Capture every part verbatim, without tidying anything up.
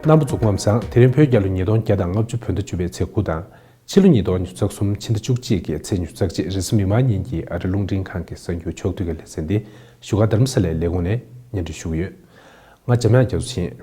རྣམ་པ་ཚོ་སྐུ་ཁམས་བཟང་། དེ་རིང་བོད་རྒྱལ་ལོ་ཉིས་སྟོང་བརྒྱ་དང་ལྔ་བཅུ་བོད་ཟླ་བཅུ་པའི་ཚེས་དགུ་དང་། ཕྱི་ལོ་ཉིས་སྟོང་ཉི་ཤུ་རྩ་གསུམ་ཕྱི་ཟླ་བཅུ་གཅིག་གི་ཚེས་ཉི་ཤུ་རྩ་གཅིག་རེས་གཟའ་མིག་དམར་ཉིན་གྱི་ཨ་རི་རླུང་འཕྲིན་ཁང་གི་གསར་འགྱུར་ཕྱོགས་བསྡུས་ཀྱི་ལེ་ཚན་འདི་བཞུགས་སྒར་རྡ་རམ་ས་ལའི་ལས་ཁུངས་ནས་སྙན་སྒྲོན་ཞུ་གི་ཡོད། ང་འཇམ་དབྱངས་རྒྱ་མཚོ་ཡིན།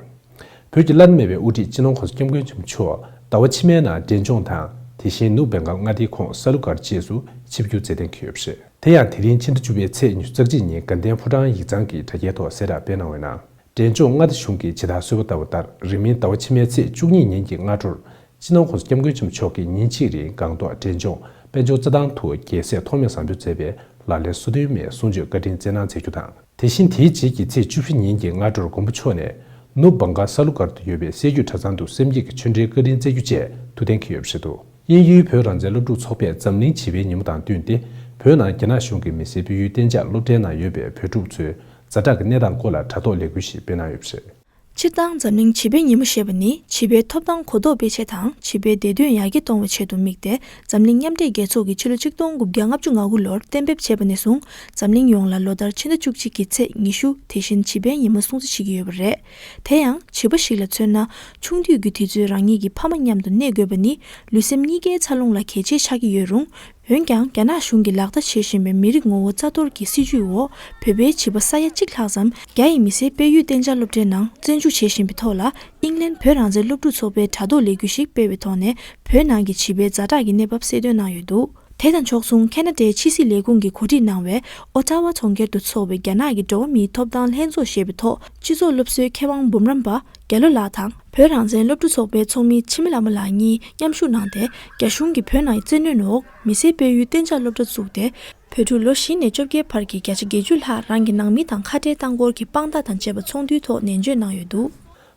བོད་ཀྱི་བླ་ན་མེད་པའི་དབུ་ཁྲིད་སྤྱི་ནོར་༸གོང་ས་༸སྐྱབས་མགོན་ཆེན་པོ་མཆོག་ཟླ་བ་ཕྱི་མའི་ནང་འབྲས་ལྗོངས་དང་། དེ་བཞིན་ནུབ་བེང་གལ་མངའ་སྡེའི་ཁོངས་ས་ལུ་སྒར་བཅས་སུ་ཆིབས་བསྒྱུར་མཛད་གཏན་འཁེལ་ཡོད་པ་རེད། དེ་ཡང་དེ་རིང་ཕྱི་ཟླ་བཅུ་པའི་ཚེས་ཉི་ཤུ་རྩ་གཅིག་ཉིན་དགའ་ལྡན་ཕོ་བྲང་ཡིག་ཚང་གི་དྲ་རྒྱའི་ཐོག་གསལ་བསྒྲགས་སྤེལ་གནང་བའི་ནང་། འབྲས་ལྗོངས་མངའ་སྡེ་གཞུང་གིས་ཇི་ལྟར་གསོལ་བ་བཏབ་པ་ལྟར། རིང་མིན་ཟླ་བ་ཕྱི་མའི་ཚེས་བཅུ་གཉིས་ཉིན་གྱི་སྔ་དྲོར། སྤྱི་ནོར་༸གོང་ས་༸སྐྱབས་མགོན་ཆེན་པོ་མཆོག་གིས་ཉིན་གཅིག་རིང་སྒང་ཏོག་འབྲས་ལྗོངས་དཔལ་འབྱོར་རྩྭ་ཐང་དུ་རྒྱལ་སྲས་ཐོགས་མེད་བཟང་པོས་མཛད་པའི་ལག་ལེན་སོ་བདུན་མའི་གསུང་ཆོས་བཀའ་དྲིན་སྩལ་གནང་མཛད་རྒྱུ་དང་། དེ་བཞིན་དེའི་རྗེས་ཀྱི་ཚེས་བཅུ་བཞི་ཉིན་གྱི་སྔ་དྲོར་མགོན་པོ་མཆོག་ནས་ནུབ་བང་ག་ས་ལུ་སྒར་དུ་ཡོད་པའི་སྲད་རྒྱུད་གྲྭ་ཚང་དུ་སེམས་བསྐྱེད་ཀྱི་ཆོས་འབྲེལ་བཀའ་དྲིན་སྩལ་རྒྱུ་བཅས་ཐུགས་གཏན་འཁེལ་ཡོད་པ་རེད་འདུག། དབྱིན་ཡུལ་བོད་རང་བཙན་སློབ་ཕྲུག་ཚོགས་པས་འཛམ་གླིང་བྱིས་པའི་ཉིན་མོ་དང་བསྟུན་ཏེ། བོད་ནང་རྒྱ་ནག་གཞུང་གིས་མི་སེར་སྤེལ་ཡུལ་གཏན་འཇགས་སློབ་གྲྭའི་ནང་ཡོད་པའི་བོད་ཕྲུག་ཚོའི་ཛ་དྲག་གི་གནས་སྟངས་སྐོར་ལ་དྲ་ཐོག་ལས་འགུལ་ཞིག་སྤེལ་གནང་ཡོད་པ་རེད། སྤྱིར་བཏང་འཛམ་གླིང་བྱིས་པའི་ཉིན་མོ་ཞེས་པ་ནི་བྱིས་པའི་ཐོབ་ཐང་གོ་རྟོགས་སྤེལ་ཆེད་དང་། བྱིས་པའི་བདེ་དོན་ཡར་རྒྱས་གཏོང་བའི་ཆེད་དུ་དམིགས་ཏེ། འཛམ་གླིང་མཉམ་འབྲེལ་རྒྱལ་ཚོགས་ཀྱིས་ཕྱི་ལོ་ཆིག་སྟོང་དགུ་བརྒྱ་ལྔ་བཅུ་ང་དགུ་ལོར་གཏན་འབེབས་བྱས་པ་ནས་བཟུང་། འཛམ་གླིང་ཡོངས་ལ་ལོ་ལྟར་ཕྱི་ཟླ་བཅུ་གཅིག་གི་ཚེས་ཉི་ཤུ། དེ་བཞིན་བྱིས་པའི་ཉིན་མོ་སྲུང་བརྩི་བྱེད་ཀྱི་ཡོད་པ་རེད། དེ་ཡང་། བྱིས་པ་ཞིག་ལ་མཚོན་ན། ཆུང་དུས་ཀྱི་དུས་ཚོད་རང་ཉིད་ཀྱི་ཕ་མ་མཉམ་དུ་གནས་དགོས་པ་ནི། ལུས་སེམས་གཉིས་ཀའི་འཚར་ལོངས་ལ་གལ་ཆེ་ཆགས་ཀྱི་ཡོད་རུང་། འོན་ཀྱང་། རྒྱ་ནག་གཞུང་གིས་ལག་བསྟར་བྱེད་བཞིན་པའི་མི་རིགས་ངོ་བོ་རྩ་གཏོར་གྱི་སྲིད་བྱུས་འོག་བོད་པའི་བྱིས་པ་ས་ཡ་གཅིག་ལྷག་ཙམ། རྒྱ་ཡི་མི་སེར་སྤེལ་ཡུལ་གཏན་འཇགས་སློབ་གྲྭའི་ནང་བཙོན་འཇུག་བྱེད་བཞིན་པའི་ཐོག་ལ། ཨིང་ལན་བོད་རང་བཙན་སློབ་ཕྲུག་ཚོགས་པས་དྲ་ཐོག་ལས་འགུལ་ཞིག་སྤེལ་བའི་ཐོག་ནས། བོད་ནང་གི་བྱིས་པའི་ཛ་དྲག་གི་གནས་བབ་གསལ་སྟོན་གནང་ཡོད་འདུག། དེ་དང་ཕྱོགས་མཚུངས། ཁེ་ན་ཌའི་ཕྱི་སྲིད་ལས་ཁུངས་ཀྱིས་གོ་སྒྲིག་གནང་བའི་ཨོ་ཊ་ཝ་ཚོང་ཁྱེར་དུ་འཚོགས་པའི་རྒྱ་ནག་གི་འགྲོ་བ་མིའི་ཐོབ་ཐང་ལྷན་ཚོགས་ཞེས་པའི་ཐོག་སྤྱི་ཚོགས་སློབ་གསོའི་མཁས་དབང་འབུམ་རམས་པ་རྒྱ་ལོ་ལགས་དང་། བོད་རང་བཙན་སློབ་ཕྲུག་ཚོགས་པའི་ཚོགས་མི་འཆི་མེད་ལྷ་མོ་ལགས་གཉིས་མཉམ་ཞུགས་གནང་སྟེ། རྒྱ་གཞུང་གིས་བོད་ནང་བཙན་གནོན་འོག་མི་སེར་སྤེལ་ཡུལ་གཏན་འཇགས་སློབ་གྲྭ་བཙུགས་ཏེ། བོད་ཕྲུག་ལོ་བཞི་ནས་བཅོ་བརྒྱད་བར་གྱི་བརྒྱ་ཆ་བརྒྱད་ཅུ་ལྷག་རང་གི་ནང་མི་དང་ཁ་བྲལ་བཏང་སྐོར་གྱི་དཔང་རྟགས་དང་བཅས་པ་ཚོགས་འདུའི་ཐོག་ནན་བརྗོད་གནང་ཡོད་འདུག།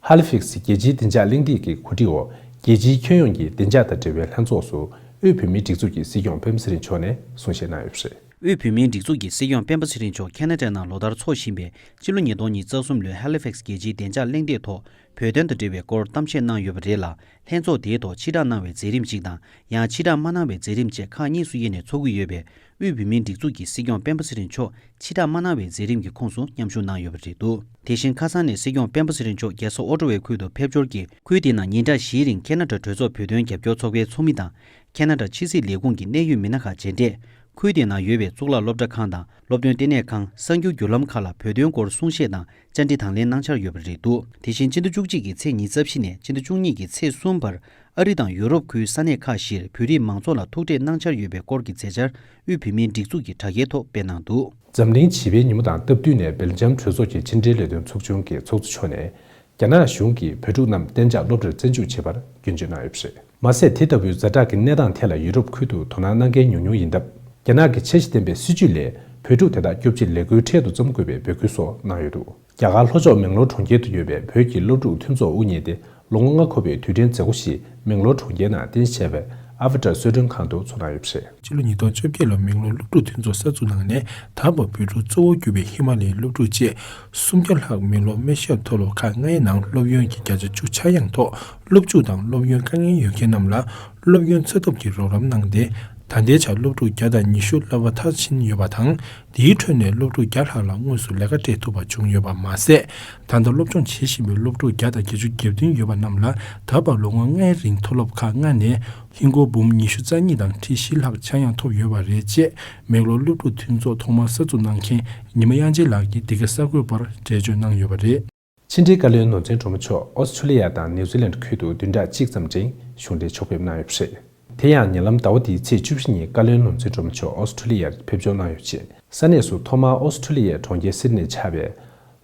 ཧ་ལི་ཕེག་སི་རྒྱལ་སྤྱིའི་བདེ་འཇགས་གླེང་སྟེགས་ཀྱི་གོ་སྒྲིག་འོག་རྒྱལ་སྤྱིའི་ཁྱོན་ཡོངས་ཀྱི་བདེ་འཇགས་དང་འབྲེལ་བའི་ལྷན་ཚོགས་སུ། དབུས་བོད་མིའི་སྒྲིག་འཛུགས་ཀྱི་སྲིད་སྐྱོང་སྤེན་པ་ཚེ་རིང་མཆོག་ནས་གསུང་བཤད་གནང་ཡོད་པ་རེད། དབུས་བོད་མིའི་སྒྲིག་འཛུགས་ཀྱི་སྲིད་སྐྱོང་སྤེན་པ་ཚེ་རིང་མཆོག་ཁེ་ན་ཌ་ནང་ལོ་ལྟར་འཚོགས་བཞིན་པའི་ཕྱི་ལོ་ཉིས་སྟོང་ཉི་ཤུ་རྩ་གསུམ་ལོའི་ཧ་ལི་ཕེག་སི་རྒྱལ་སྤྱིའི་བདེ་འཇགས་གླེང་སྟེགས་ཐོག་བོད་དོན་དང་འབྲེལ་བའི་སྐོར་གཏམ་བཤད་གནང་ཡོད་པ་རེད་ལ། ལྷན་ཚོགས་དེའི་ཐོག་ཕྱིར་བསྒྲགས་གནང་བའི་མཛད་རིམ་གཅིག་དང་། ཡང་ཕྱིར་བསྒྲགས་མ་གནང་བའི་མཛད་རིམ་བཅས་ཁག་གཉིས་སུ་དབྱེ་ནས་འཚོགས་ཀྱི་ཡོད་པས། དབུས་བོད་མིའི་སྒྲིག་འཛུགས་ཀྱི་སྲིད་སྐྱོང་སྤེན་པ་ཚེ་རིང་མཆོག་ཕྱིར་བསྒྲགས་མ་གནང་བའི་མཛད་རིམ་གྱི་ཁོངས་སུ་མཉམ་ཞུགས་གནང་ཡོད་པ་རེད་འདུག། དེ་བཞིན་ཁ་སང་ནས་སྲིད་སྐྱོང་སྤེན་པ་ཚེ་རིང་མཆོག་རྒྱལ་ས་ཨོ་ཊ་ཝའི་ཁུལ་དུ་ཕེབས་འབྱོར་གྱིས། ཁུལ་དེ་ནང་ཉིན་གྲངས་བཞིའི་རིང་ཁེ་ན་ཌ་གྲོས་ཚོགས་བོད་དོན་རྒྱབ་སྐྱོར་ཚོགས་པའི་ཚོགས་མི་དང་། ཁེ་ན་ཌ་ཕྱི་སྲིད་ལས་ཁུངས་ཀྱི་གནད་ཡོད་མི་སྣ་ཁག་མཇལ་འཕྲད། ཁུལ་དེ་ནང་ཡོད་པའི་གཙུག་ལག་སློབ་གྲྭ་ཁང་དང་སློབ་སྟོན་ལྟེ་གནས་ཁང་། གསར་འགྱུར་བརྒྱུད་ལམ་ཁག་ལ་བོད་དོན་སྐོར་གསུང་བཤད་དང་། བཅར་འདྲི་དང་ལེན་གནང་འཆར་ཡོད་པ་རེད་འདུག། དེ་བཞིན་ཕྱི་ཟླ་བཅུ་གཅིག་གི་ཚེས་ཉི་ཤུ་རྩ་བཞི་ནས་ཕྱི་ཟླ་བཅུ་གཉིས་ཀྱི་ཚེས་གསུམ་བར། ཨ་རི་དང་ཡུ་རོབ་ཁུལ་ས་གནས་ཁག་བཞིར་བོད་རིགས་མང་ཚོགས་ལ་ཐུག་འཕྲད་གནང་འཆར་ཡོད་པའི་སྐོར་གྱི་མཛད་འཆར་དབུས་བོད་མིའི་སྒྲིག་འཛུགས་ཀྱི་དྲ་རྒྱའི་ཐོག་སྤེལ་གནང་འདུག། འཛམ་གླིང་བྱིས་པའི་ཉིན་མོ་དང་སྟབས་བསྟུན་ནས་སྦེལ་ཇམ་གྲོས་ཚོགས་ཀྱི་ཕྱི་འབྲེལ་ལས་དོན་ཚོགས་ཆུང་གི་ཚོགས་གཙོ་མཆོག་ནས། རྒྱ་ནག་གཞུང་གིས་བོད་ཕྲུག་རྣམས་གཏན་འཇགས་སློབ་གྲྭར་བཙན་འཇུག་བྱེད་པར་སྐྱོན་བརྗོད་གནང་ཡོད་པ་རེད། མ་ཟད། དེ་ལྟ་བུའི་ཛ་དྲག་གི་གནས་སྟངས་ཐད་ལ་ཡུ་རོབ་ཁུལ་དུ་དོ་སྣང་གནང་མཁན་ཉུང་ཉུང་ཡིན་སྟབས། རྒྱ་ནག་གི་འཆར་གཞི་ལྡན་པའི་སྲིད་བྱུས་ལས། བོད་ཕྲུག་དེ་དག་སྐྱོབ་ཆེད་ལས་འགུལ་འཕྲལ་དུ་བརྩམ་དགོས་པའི་འབོད་སྐུལ་སོགས་གནང་ཡོད་འདུག། རྒྱ་གར་ལྷོ་ཕྱོགས་མེང་ལོར་གྲོང་ཁྱེར་དུ་ཡོད་པའི་བོད་ཀྱི་སློབ་ཕྲུག་མཐུན་ཚོགས་དབུ་བརྙེས་ཏེ། ལོ་ངོ་ལྔ་འཁོར་བའི་དུས་དྲན་མཛད་སྒོ་ཞིག་མེང་ལོར་གྲོང་ཁྱེར་ནང་རྟེན་གཞི་བྱས་པའི་ཨ་ཕ་ཊ་གསོལ་མགྲོན་ཁང་དུ་འཚོགས་གནང་ཡོད་པ་རེད། ཕྱི་ལོ་ཉིས་སྟོང་བཅོ་བརྒྱད་ལོར་མེང་ལོར་སློབ་ཕྲུག་མཐུན་ཚོགས་གསར་འཛུགས་གནང་ནས། ད་བར་བོད་ཕྲུག་གཙོ་བོར་གྱུར་པའི་ཧི་མ་ལ་ཡའི་སློབ་ཕྲུག་བཅས་སུམ་བརྒྱ་ལྷག་མེང་ལོར་སྨན་ཞབས་མཐོ་སློབ་ཁག་ལྔའི་ནང་སློབ་ཡོན་གྱི་བརྒྱ་ཆ་བཅུ་ཆག་ཡང་ཐོག་སློབ་འཇུག་དང་སློབ་ཡོན་དཀའ་ངལ་ཡོད་མཁན་རྣམས་ལ་སློབ་ཡོན་འཚོལ་ཐབས་ཀྱི་རོགས་རམ་གནང་སྟེ། ད་ལྟའི་ཆར་སློབ་ཕྲུག་བརྒྱ་དང་ཉི་ཤུ་གླ་པ་མཐར་ཕྱིན་ཡོད་པ་དང་། དེའི་ཁྲོད་ནས་སློབ་ཕྲུག་བརྒྱ་ལྷག་ལ་དངོས་སུ་ལས་ཀ་སྤྲད་ཐུབ་པ་བྱུང་ཡོད་པ་མ་ཟད། ད་ལྟ་སློབ་སྦྱོང་བྱེད་བཞིན་པའི་སློབ་ཕྲུག་བརྒྱ་དང་བརྒྱད་ཅུ་གྱ་བདུན་ཡོད་པ་རྣམས་ལ་ད་བར་ལོ་ངོ་ལྔའི་རིང་མཐོ་སློབ་ཁག་ལྔ་ནས་ཧིན་སྒོར་འབུམ་ཉི་ཤུ་རྩ་གཉིས་དང་ཁྲི་བཞི་ལྷག་ཆག་ཡང་ཐོབ་ཡོད་པ་རེད། ཅེས་མེག་ལོར་སློབ་ཕྲུག་མཐུན་ཚོགས་ཐོག་མར་གསར་འཛུགས་གནང་མཁན་ཉི་མ་དབྱངས་ཅན་ལགས་ཀྱིས་འདི་ག་གསར་འགོད་པར་འགྲེལ་བརྗོད་གནང་ཡོད་པ་རེད། ཕྱི་འབྲེལ་བཀའ་བློན་ནོར་འཛིན་སྒྲོལ་མ་མཆོག་ཨོ་སི་ཁྲུ་ལི་ཡ་དང་ནིའུ་ཛི་ལན་ཁུལ་དུ་བདུན་ཕྲག་གཅིག་ཙམ་རིང་གཞུང་འབྲེལ་ཕྱོགས་ཕེབས་གནང་ཡོད་པ་རེད། དེ་ཡང་ཉེ་ལམ་ཟླ་བ་འདིའི་ཚེས་བཅུ་བཞི་ཉིན་བཀའ་བློན་ནོར་འཛིན་སྒྲོལ་མ་མཆོག་ཨོ་སི་ཁྲུ་ལི་ཡར་ཕེབས་འབྱོར་གནང་ཡོད་ཅིང་། ས་གནས་སུ་ཐོག་མར་ཨོ་སི་ཁྲུ་ལི་ཡའི་གྲོང་ཁྱེར་སིད་ནིར་ཆགས་པའི་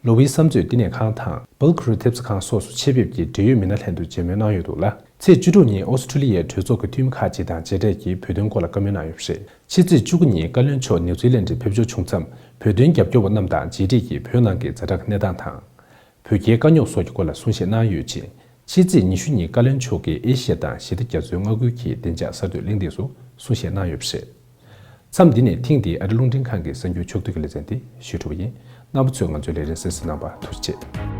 ལོ་ཝི་བསམ་མཛོད་བསྟི་གནས་ཁང་དང་བལ་ཁུ་རུ་ཐེབས་རྩ་ཁང་སོགས་སུ་ཆེད་ཕེབས་ཀྱིས་འབྲེལ་ཡོད་མི་སྣ་ལྷན་དུ་མཇལ་མོལ་གནང་ཡོད་འདུག་ལ། ཚེས་བཅུ་དྲུག་ཉིན་ཨོ་སི་ཁྲུ་ལི་ཡའི་གྲོས་ཚོགས་ཀྱི་འཐུས་མི་ཁག་ཅིག་དང་མཇལ་འཕྲད་ཀྱིས་བོད་དོན་སྐོར་ལ་བཀའ་མོལ་གནང་ཡོད་པ་རེད། ཕྱི་ཚེས་བཅུ་དགུ་ཉིན་བཀའ་བློན་མཆོག་ནིའུ་ཛི་ལན་ཌར་ཕེབས་འབྱོར་བྱུང་མཚམས། བོད་དོན་རྒྱབ་སྐྱོར་བ་རྣམས་དང་མཇལ་འཕྲད་ཀྱིས་བོད་ནང་གི་ཛ་དྲག་གནས་སྟངས་དང་། བོད་རྒྱའི་དཀའ་རྙོག་སོགས་ཀྱི་སྐོར་ལ་གསུང་བཤད་གནང་ཡོད་ཅིང་། ཕྱི་ཚེས་ཉི་ཤུ་ཉིན་བཀའ་བློན་མཆོག་གིས་ཨེ་ཤི་ཡ་དང་ཞི་བདེ་རྒྱ་མཚོའི་མངའ་ཁུལ་གྱི་བདེ་འཇགས་གསར་གཏོད་གླེང་སྟེགས་སུ་གསུང་བཤད་གནང་ཡོད་པ་རེད། མཚམས་འདི་ནས་ཐེངས་འདིའི་ཨ་རི་རླུང་འཕྲིན་ཁང་གི་གསར་འགྱུར་ཕྱོགས་བསྡུས་ཀྱི་ལེ་ཚན་འདི་ཞུས་གྲུབ་པ་ཡིན། རྣམ་པ་ཚོས་ང་ཚོའི་ལས་རིམ་གསན་གཟིགས་གནང་བར་ཐུགས་རྗེ་ཆེ།